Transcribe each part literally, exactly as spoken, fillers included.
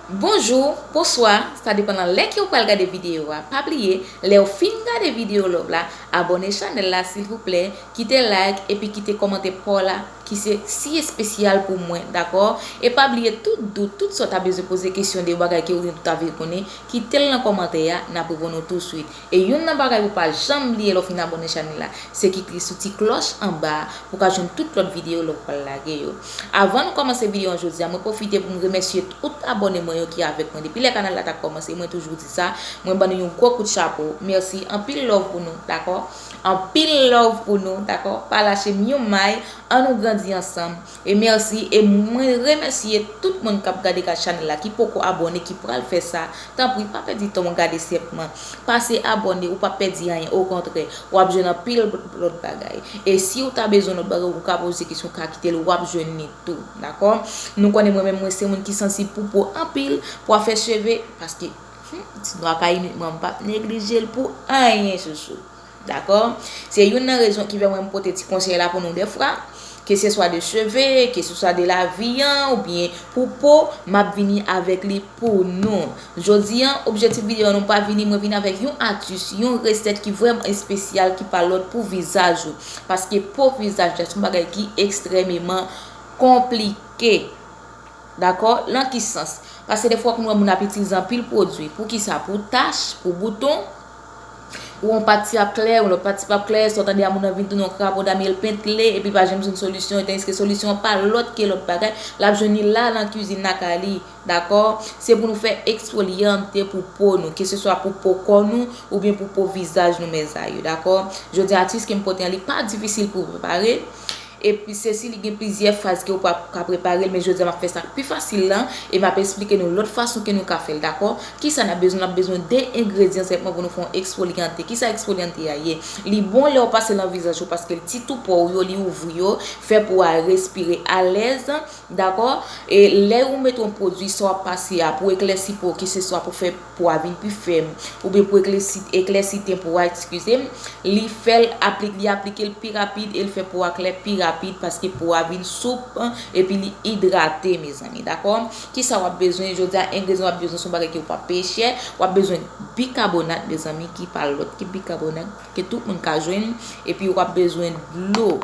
Bonjou, bonswa, sa depann nan lè ke w pral gade videyo a. Pa bliye, lè w fin gade videyo love la, abòne chanèl la silvouplè, kite like epi kite kòmantè pa w la ki se si espesyal pou mwen, dakò? E pa bliye tout dout, tout sa w ta bezwen poze kesyon de bagay ke ou ta vle konnen, kite l nan kòmantè a, n ap reponn ou touswit. E youn nan bagay pou w pa janm bliye lè w fin abòne chanèl la, se kite sou ti klòch anba a pou w ka jwenn tout lòt videyo lè w pral lage yo. Avan nou kòmanse videyo an jodi a, mwen pwofite pou m remèsye tout abòne mwen yo ki avèk mwen depi lè kanal la t ap kòmanse. Mwen toujou di sa, mwen ban nou yon gwo kout chapo. Mèsi, anpil love pou nou, dakò? Anpil love pou nou, dakò? Pa lache m yon may, ann nou grandi ansanm. E mèsi, e mwen remèsye tout moun k ap gade ka chanèl la, ki poko abòne, ki pral fè sa. Tanpri, pa pèdi tan w gade senpman. Pase abòne, ou p ap pèdi anyen, okontrè, w ap jwenn anpil lòt bagay. E si w ta bezwen lòt bagay, ou ka poze kesyon, ou ka kite l, w ap jwenn li tou, dakò? Nou konnen mwen menm, mwen se moun ki sansib pou po anpil, pou afè cheve, paske, hmm, ti nwa ka imit mwen, m p ap neglije l pou anyen, chouchou. Dakò? Se youn nan rezon ki fè mwen m pote ti konsèy la pou nou dèfwa, ke se swa de cheve, ke se swa de lavi an, oubyen pou po, m ap vini avèk li pou nou. Jodi an, objektif videyo nou pa vini, mwen vini avèk yon atis, yon resèt ki vrèman espesyal, ki pa lòt pou vizaj ou. Paske po vizaj la, se yon bagay ki ekstrèmeman konplike. Dakò? Lan ki sans? Paske defwa, kounye a, moun ap itilize anpil pwodui. Pou ki sa? Pou tach, pou bouton, ou yon pati ap klè, yon lòt pati p ap klè, sa w tande a moun nan vin tounen yon krapodamye, l pentle, epi l pa janm jwenn solisyon, tandiske solisyon an pa lòt ke lòt bagay, l ap jwenn li la nan kwizin lakay li, dakò? Se pou nou fè eksfolyante pou po nou, keseswa pou po kò nou, oubyen pou po vizaj nou, mèzanmi, dakò? Jodi a, atis ke m pote an, li pa difisil pou prepare. Epi se si li gen plizyè faz ke ou pa ka prepare l, men jodi a m ap fè sa k pi fasil lan, e m ap esplike nou lòt fason ke nou ka fè l, dakò? Kisa n ap bezwen? N ap bezwen de engredyan senpman pou nou fè yon eksfolyante. Kisa eksfolyante a ye? Li bon lè w pase l nan vizaj ou, paske l ti tou po w yo, li ouvri yo, fè po a respire alèz, dakò? E lè ou mete yon pwodui, sa w ap pase a, pou eklèsi po, keseswa pou fè po a vin pi fèm, oubyen pou eklèsi, eklèsi ten po a, eskize m, li fè l aplik-, li aplike l pi rapid e l fè po a klè pi rapid paske po a vin soup, epi li idrate, mezanmi, dakò? Kisa w ap bezwen? Jodi a, engredyan w ap bezwen se yon bagay ki pa pi chè. W ap bezwen bikabonat, mezanmi, ki pa lòt ki bikabonat, ke tout moun ka jwenn, epi w ap bezwen dlo.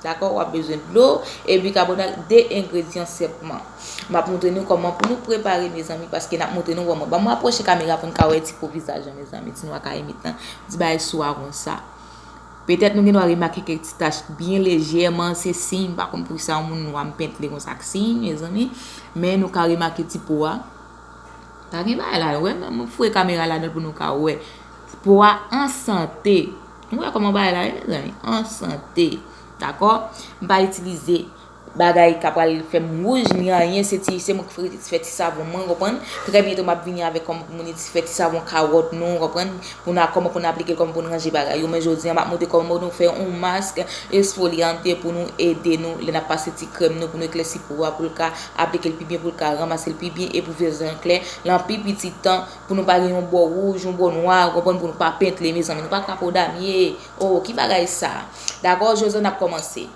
Dakò? W ap bezwen dlo e bikabonat, de engredyan senpman. M ap montre nou kòman pou nou prepare, mezanmi, paske n ap montre nou kòman. Ban mwen apwoche kamera pou n ka wè ti po vizaj lan, mezanmi. Ti nwa ka imit lan. Ti bagay sou a konsa. Petèt nou gen dwa remake kèk ti tach byen lejèman, se siy, m pa konn poukisa yon moun nwa m pentle konsa ak siy, mezanmi. Men nou ka remake ti po a. Pa gen bagay la, wè, m foure kamera ladan l pou nou ka wè. Po a an sante. Nou wè kòman bagay la ye, mezanmi? An sante. Dakò? M pa itilize bagay k ap pral fè m wouj, ni anyen, se ti, se mwen ki fè ti savon mwen, konprann? Trè byento, m ap vini avèk kòman pou moun iti-, fè ti savon kawòt nou, konprann? Pou n a, kòman pou n aplike l, kòman pou n ranje bagay yo. Men jodi a, m ap montre kòman pou nou fè yon mask eksfolyante pou nou ede nou, lè n ap pase ti krèm nou, pou nou eklèsi po a, pou l ka aplike l pi byen, pou l ka ranmase l pi byen e pou vizaj lan klè, lan pi piti tan, pou nou pa gen yon bò wouj, yon bò nwa, konprann, pou nou pa pentle, mezanmi, nou pa ka po damye. Oh, ki bagay sa? Dakò, jodi a n ap kòmanse.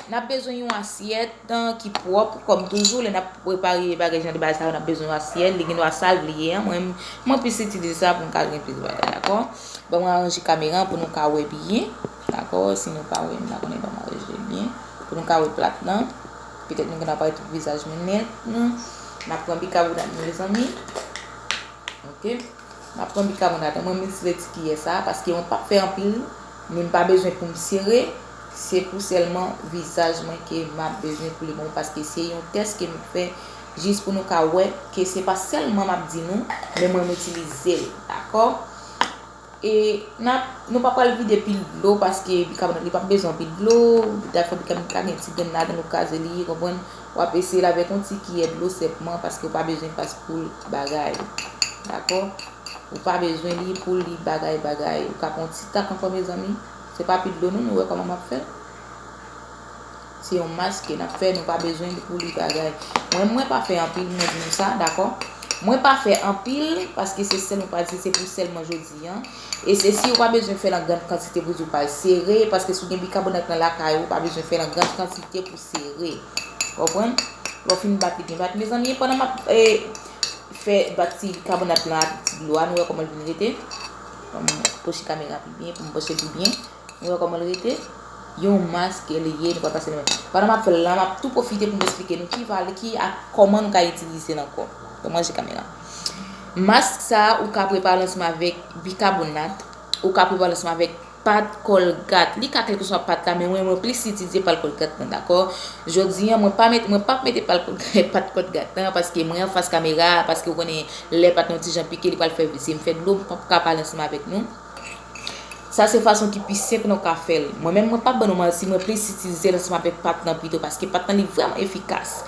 N ap bezwen yon asyèt, tan ki pwòp, kòm toujou, lè n ap prepare bagay jan de bagay sa yo, n ap bezwen yon asyèt, li gen dwa sal li ye an, mwen, mwen plis itilize sa pou m ka gen plis bagay, dakò? Ban mwen aranje kamera an pou nou ka wè byen, dakò? Si nou pa wè, m pa konnen, ban mwen aranje byen, pou nou ka wè plat lan. Petèt nou gen dwa parèt tout vizaj mwen nèt, non? N ap pran bikabonat nou, mezanmi. Ok. M ap pran bikabonat lan. Mwen, m itilize ti kiyè sa a, paske mwen p ap fè anpil, ni m pa bezwen pou m sere. Se pou sèlman vizaj mwen ke m ap bezwen pou li bon, paske se yon tès ke m ap fè jis pou nou ka wè ke se pa sèlman m ap di nou, men mwen, m itilize l, dakò? E n ap, nou pa pral vide pil dlo paske bikabonat li p ap bezwen anpil dlo. Dafwa bikabonat la gen ti grenn ladan l, ou kraze li, konprann? W ap eseye l avèk yon ti kiyè dlo senpman paske w pa bezwen pas pou l bagay. Dakò? Ou pa bezwen li pou li bagay bagay. Ou ka pran yon ti tak ankò, mezanmi. Se pa pil dlo non, nou wè kòman m ap fè. Se yon mask ke n ap fè, nou pa bezwen li pou li bagay. Mwen, mwen pa fè anpil, mwen di nou sa, dakò? Mwen pa fè anpil, paske se sèl mwen pa di, se pou sèlman jodi a. E se si ou pa bezwen fè l an grann kantite pou di ou pa sere, paske si w gen bikabonat nan lakay ou, ou pa bezwen fè l an grann kantite pou sere. Konprann? Lè w fin bat li byen bat, mezanmi, pandan m ap, eh, fè bat ti bikabonat lan ak ti dlo a, nou wè kòman l vin rete. Ban m pwoche kamera pi byen, pou m pwoche l pi byen. Nou wè kòman l rete. Yon mask li ye, nou pral pase nan men. Pandan m ap fè l lan, m ap tou pwofite pou m esplike nou ki valè, ki ak kòman nou ka itilize l ankò. Ban m ranje kamera. Mask sa a, ou ka prepare l ansanm avèk bikabonat, ou ka prepare l ansanm avèk pat Colgate. Li ka kèlkeswa pat la, men mwen, mwen plis itilize pat Colgate lan, dakò? Jodi a, mwen pa met, mwen p ap mete pat Colgate, pat Colgate lan, paske mwen anfas kamera, paske ou konnen lè pat nan ti jan pike, li pral fè zye m fè dlo, m p ap ka pale ansanm avèk nou. Sa se fason ki pi senp nou ka fè l. Mwen menm, mwen p ap ban nou manti, mwen plis itilize l ansanm avèk pat lan pito, paske pat lan li vrèman efikas.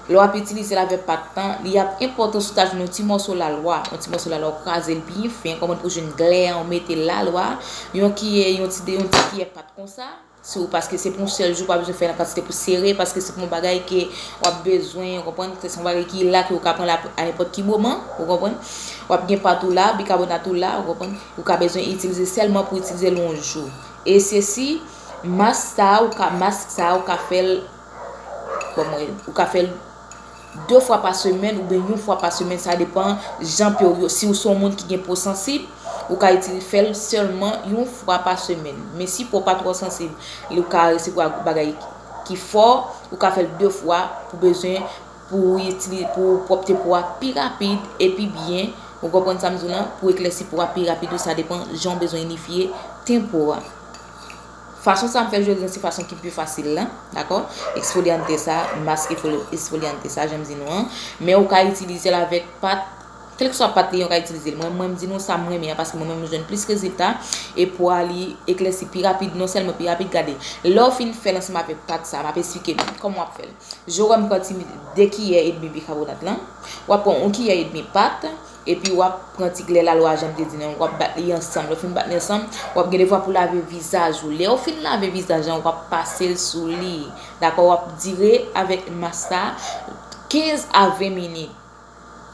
Lè w ap itilize l avèk pat lan, li ap enpòtan si w ta jwenn yon ti mòso lalwa, yon ti mòso lalwa, ou kraze l byen fen, konprann, pou jwenn glè an, ou mete lalwa, yon kiyè, yon ti, yon ti kiyè pat konsa. Si w, paske se pou yon sèl jou, pa bezwen fè nan kantite pou sere, paske se pou yon bagay ke w ap bezwen, ou konprann, se yon bagay ki la, ke ou ka pran l a, a nenpòt ki moman, ou konprann. W ap gen pat ou la, bikabonat ou la, ou konprann, ou ka bezwen itilize sèlman pou itilize l yon jou. E sesi, mask sa a, ou ka, mask sa a, ou ka fè l, bon, mwen, ou ka fè l de fwa pa semèn oubyen yon fwa pa semèn, sa depann jan pew yo. Si w se yon moun ki gen po sansib, ou ka itilize, fè l sèlman yon fwa pa semèn. Men si po pa twò sansib, li ou ka resevwa bagay ki fò, ou ka fè l de fwa pou bezwen, pou itili-, pou pwòpte po a pi rapid e pi byen. Ou konprann sa m di w lan? Pou eklèsi po a pi rapid, wi, sa depann jan w bezwen inifye ten po a. Fason sa m fè jodi a, se fason ki pi fasil la, dakò? Eksfolyante sa, mask eksfoli-, eksfolyante sa, jan m di nou an. Men ou ka itilize l avèk pat, kèlkeswa pat li ye, ou ka itilize l. Mwen, mwen, m di nou sa m renmen an, paske mwen menm, m jwenn plis rezilta. E po a li eklèsi pi rapid, non sèlman pi rapid, gade. Lè w fin fè l ansanm avèk pat sa, m ap esplike nou kòman w ap fè l. Je wè m pran ti de kiyè edmi bikabonat lan. W ap pran yon kiyè edmi pat, epi w ap pran ti glè lalwa jan m te di nou, w ap bat li ansanm. Lè w fin bat li ansanm, w ap gen devwa pou lave vizaj ou. Lè w fin lave vizaj lan, w ap pase l sou li. Dakò? W ap dire avèk mask sa kenz a ven minit.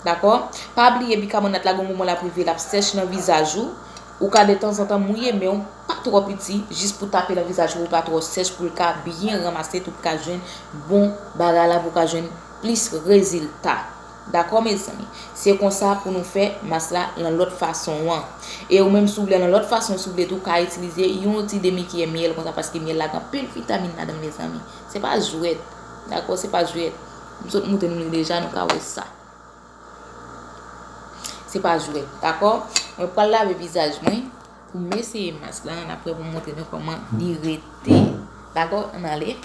Dakò? Pa bliye bikabonat la, gen yon moman l ap rive, l ap sèch nan vizaj ou. Ou ka detanzantan mouye men w, pa twò piti, jis pou tape nan vizaj ou, pou l pa twò sèch, pou l ka byen ranmase, pou l ka jwenn bon bagay la, pou l ka jwenn plis rezilta. Dakò, mezanmi? Se konsa pou nou fè mask la nan lòt fason an. E ou menm, si w vle nan lòt fason, si w vle tou, w ka itilize yon ti demi kiyè myèl konsa, paske myèl la gen anpil vitamin ladan l, mezanmi. Se pa jwèt. Dakò? Se pa jwèt. M sot montre nou li deja, nou ka wè sa. Se pa jwèt, dakò? Mwen pral lave vizaj mwen pou m eseye mask la, ann apre pou m montre nou kòman li rete. Dakò? Ann ale.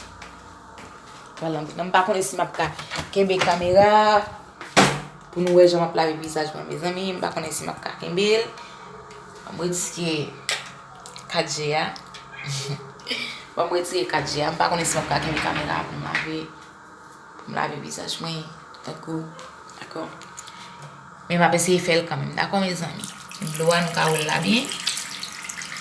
Pral nan bout nan. M pa konnen si m ap ka kenbe kamera pou nou wè jan m ap lave vizaj mwen, mezanmi. M pa konnen si m ap ka kenbe l. Ban m retire kat G a. Ban m retire kat G a. M pa konnen si m ap ka kenbe kamera pou m lave. Pou m lave vizaj mwen, tankou, dakò? Men m ap eseye fè l kanmenm, dakò, mezanmi? Dlo a, nou ka wè l la byen.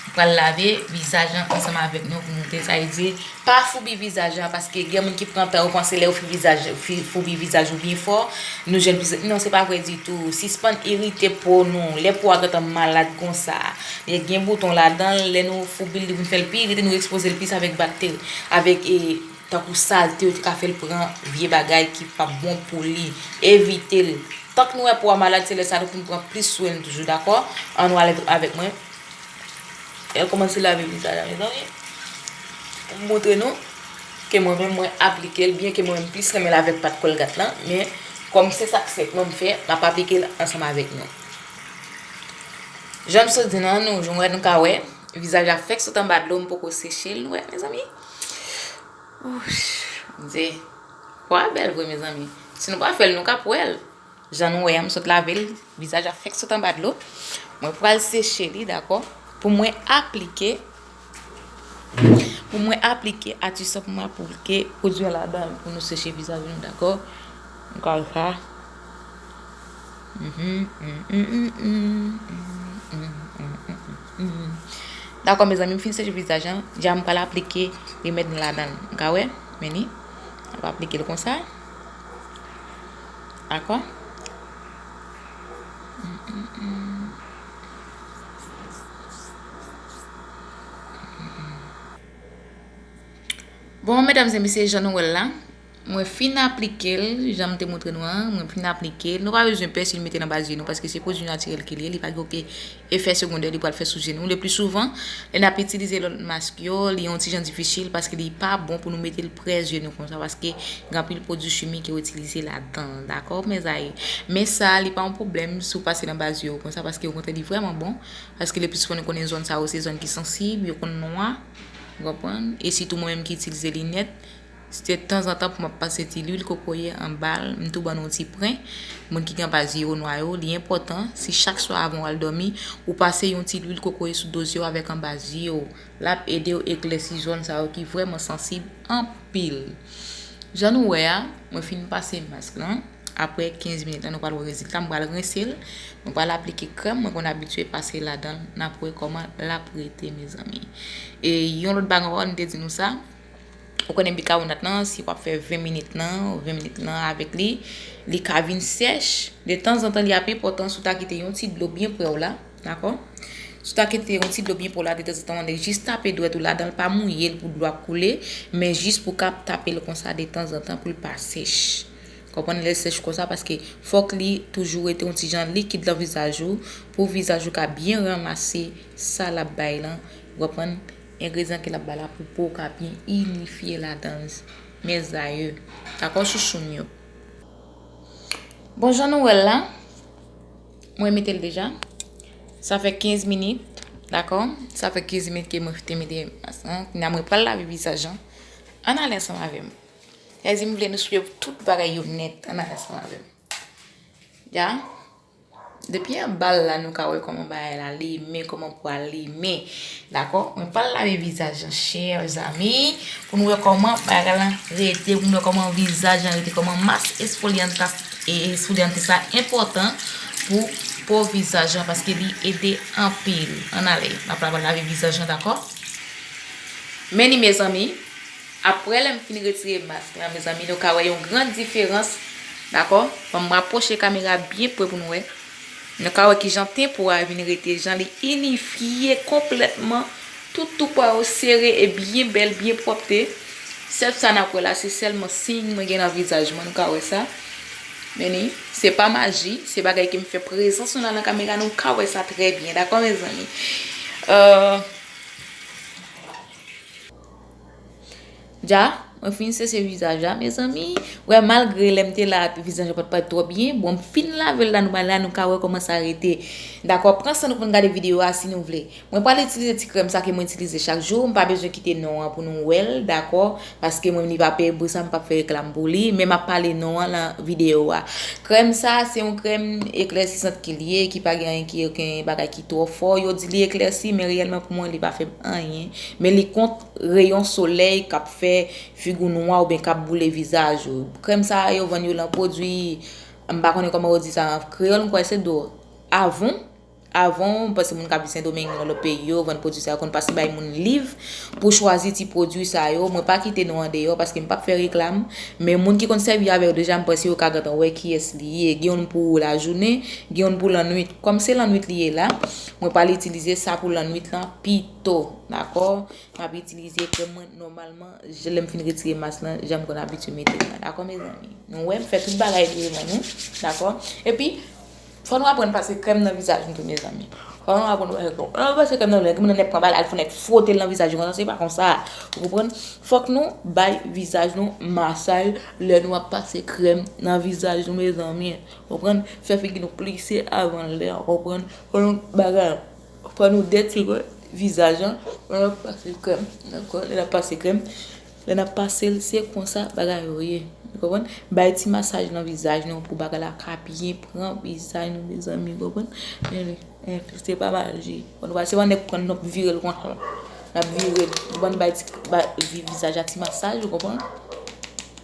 M pral lave vizaj lan ansanm avèk nou pou nou te sa di, pa foubi vizaj lan, paske gen moun ki pran tan, yo panse lè yo foubi vizaj, fi-, foubi vizaj ou byen fò, nou jwenn plis. Non, se pa vre ditou. Sispann irite po nou. Lè po a gentan malad konsa, gen bouton ladan l, lè nou foubi l, li vin fè l pi irite, nou ekspoze l plis avèk bakteri, avèk, e, tankou salte, yo te ka fè l pran vye bagay ki p ap bon pou li. Evite l. Tank nou wè po a malad, se lè sa nou pou n pran plis swen n toujou, dakò? Ann nou ale avèk mwen. E kòmanse lave vizaj la, mezanmi. Pou m montre nou ke mwen menm mwen aplike l, byen ke mwen menm plis renmen l avèk pat Colgate lan, men kòm se sa k senp non m fè, m ap aplike l ansanm avèk nou. Jan m sot di nou an, nou, jan w wè, nou ka wè, vizaj la fèk sot anba dlo, m poko seche l, nou wè, mezanmi. Ouch, Bondye. Po a bèl vre, mezanmi. Si nou pa fè l, nou ka p wè l. Jan nou wè a, m sot lave l, vizaj la fèk sot anba dlo. Mwen pral seche li, dakò? Pou mwen aplike, pou mwen aplike, ati sa pou mwen aplike pwodui an ladan l pou nou seche vizaj nou, dakò? Nou ka wè sa. Mhm, mhm, mhm, mhm. Dakò, mezanmi, m fin seche vizaj lan. Dja m pral aplike remèd mwen ladan l. Ou ka wè? Men li. M ap aplike l konsa. Dakò? Bon, medam e mesye, jan nou wè l la, Mwen fin aplike l, jan m te montre nou an, mwen fin aplike l. Nou pa bezwen pè si nou mete l anba zye nou, paske se pwodui natirèl ke li ye, li pa gen okenn efè segondè li pral fè sou zye nou. Le pli souvan, lè n ap itilize lòt mask yo, li yon ti jan difisil paske li pa bon pou nou mete l prè zye nou konsa, paske gen anpil pwodui chimik yo itilize ladan l, dakò, mezanmi? Men sa, li pa yon pwoblèm si w pase l anba zye w konsa, paske okontrè, li vrèman bon, paske le pli souvan nou konnen zòn sa yo, se zòn ki sansib, yo konn nwa, w konprann? E sitou mwen menm ki itilize linèt, se tanzantan pou m ap pase ti lwil kokoye anba l, m tou ban nou ti pren. Moun ki gen anba zye yo nwa yo, li enpòtan, si chak swa avan w al dòmi, ou pase yon ti lwil kokoye sou do zye w avèk anba zye w. L ap ede w eklèsi zòn sa yo ki vrèman sansib anpil. Jan nou wè a, mwen fin pase mask lan. Apre kenz minit la, nou pral wè rezilta. M pral rense l. Mwen pral aplike krèm. Mwen konn abitye pase ladan l. N ap wè kòman l ap rete, mezanmi. E yon lòt bagay ankò, m te di nou sa. Ou konnen bikawonat lan, si w ap fè ven minit lan, ven minit lan avèk li, li ka vin sèch. De tanzantan, li ap enpòtan si w ta kite yon ti dlo byen prè w la, dakò? Si w ta kite yon ti dlo byen prè w la, de tanzantan, w jis tape dwèt ou ladan l, pa mouye l pou dlo a koule, men jis pou w ka tape l konsa de tanzantan pou l pa sèch. Konprann? Lè l sèch konsa, paske fòk li toujou rete yon ti jan likid nan vizaj ou, pou vizaj ou ka byen ranmase sa l ap bay lan. Ou konprann? Engredyan ke l ap bay la pou po w ka byen inifye ladan l. Mezanmi. Dakò, chouchou m yo. Bon, jan nou wè l la, mwen mete l deja. Sa fè kenz minit, dakò? Sa fè kenz minit ke mwen te mete mask lan. Kounye a mwen pral lave vizaj lan. Ann ale ansanm avè m. Sa di m vle nou swiv tout bagay yo nèt. Ann ale ansanm avè m. Ya. Depi anba l la, nou ka wè kòman bagay la limen, kòman po a limen. Dakò? Mwen pral lave vizaj lan, chè zanmi, pou nou wè kòman bagay lan rete, pou nou wè kòman vizaj lan rete, kòman mas esfoliante, e esfoliante sa enpòtan pou po vizaj lan, paske li ede anpil. Ann ale, n ap lave vizaj lan, dakò? Men li, mezanmi, apre lè m fin retire mask lan, mezanmi, nou ka wè yon gran diferans, dakò? Ban m rapwoche kamera byen pre pou nou wè. Nou ka wè kijan ten po a vin rete, jan li inifye konplètman. Tout tou po a yo sere e byen bèl, byen pwòpte. Sèl sa n ap wè la, se sèlman siy mwen gen nan vizaj mwen, nou ka wè sa. Men li, se pa maji, se bagay ke m fè prezans nou la nan kamera, nou ka wè sa trè byen, dakò, mezanmi? Euh, Dja, mwen fin sese vizaj la, mezanmi. Wè, malgre lè m te la, vizaj la pa t parèt twò byen. Bon, m fin lave l la, nou, la, nou ka wè kòman sa rete. Dakò, pran san nou pou n gade videyo a si nou vle. Mwen pral itilize ti krèm sa ke mwen itilize chak jou. M pa bezwen kite non an pou nou wè l, dakò? Paske mwen, li pa peye pou sa, m p ap fè reklam pou li. Men m ap pale non an nan videyo a. Krèm sa, se yon krèm eklèsisant ke l ye, ki pa gen anyen ki, okenn bagay ki twò fò. Yo di li eklèsi, men reyèlman pou mwen, li pa fè m anyen. Men li kont reyon solèy k ap fè figi w nwa oubyen k ap boule vizaj ou. Krèm sa a, yo vann yo lan pwodui, m pa konnen kòman yo di sa an kreyòl, m kwè se do Avon. Avon, m panse moun k ap viv Sendomeng, nan lòt peyi yo, vann pwodui sa yo, konn pase bay moun liv pou chwazi ti pwodui sa yo. Mwen pa kite non an deyò paske m p ap fè reklam, men moun ki konn sèvi avè yo deja, m panse yo ka gentan wè kiyès li ye. Gen youn pou lajounen, gen youn pou lannwit. Kòm se lannwit li ye la, mwen pral itilize sa pou lannwit lan pito, dakò? M ap itilize krèm mwen nòmalman, jan lè m fin retire mas lan, jan m konn abitye mete l lan. Dakò, mezanmi? Nou wè, m fè tout bagay devan nou. Dakò? Epi, fò nou aprann pase krèm nan vizaj nou tou, mezanmi. Fò nou aprann pase krèm. Lè moun nan nèk pran bagay, al fè nèk fwote l nan vizaj ou konsa, se pa konsa. Ou konprann? Fòk nou bay vizaj nou masaj lè nou ap pase krèm nan vizaj nou, mezanmi. Ou konprann? Fè figi nou plise avan lè, ou konprann? Fò nou bagay. Fò nou detire vizaj lan, lè n ap pase krèm. Dakò? Lè n ap pase krèm, lè n ap pase l, se konsa bagay yo ye. Ou konprann? Bay ti masaj nan vizaj nou pou bagay la ka byen pran vizaj nou, mezanmi, ou konprann? Men, men, se pa maji. Ou konprann? Se pa nèg pran n ap vire l konsa. N ap vire l. Ou konprann? Bay ti, bay vi-, vizaj la ti masaj, ou konprann?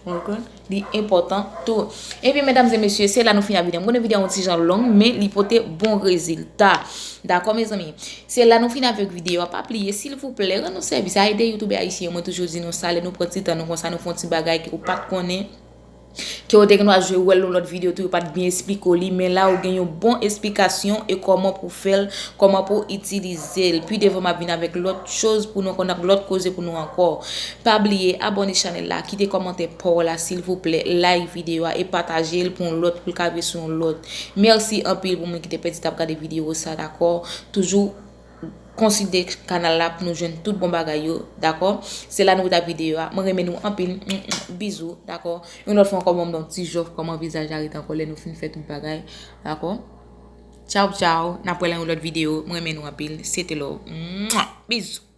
Ou konprann? Li enpòtan tou. Ebyen, medam e mesye, se la nou fin ak videyo. M konnen videyo a yon ti jan long, men li pote bon rezilta. Dakò, mezanmi? Se la nou fin avèk videyo a. Pa bliye, silvouplè, rann nou sèvis. A ede youtubè ayisyen yo. Mwen toujou di nou sa, lè nou pran ti tan nou konsa, nou fè yon ti bagay ke ou pa t konnen. Ke w te gen dwa jwe wè l nan lòt videyo tou, yo pa t byen esplike w li, men la ou gen yon bon esplikasyon e kòman pou fè l, kòman pou itilize l. Pi devan m ap vin avèk lòt choz pou nou konn ak lòt koze pou nou ankò. Pa bliye abòne chanèl la, kite kòmantè pa w la silvouplè, like videyo a e pataje l pou yon lòt, pou l ka rive sou yon lòt. Mèsi anpil pou moun ki te pèdi t ap gade videyo sa, dakò? Toujou konsidere kanal la pou nou jwenn tout bon bagay yo, dakò? Se la nou rete ak videyo a. Mwen renmen nou anpil. Mm, mm, bizou, dakò? Yon lòt fwa ankò, ban m yon ti jòf kòman vizaj la rete ankò lè nou fin fè tout bagay, dakò? Tchaw, tchaw. N ap wè nan yon lòt videyo. Mwen renmen nou anpil. Se te love. Mwa! Bizou.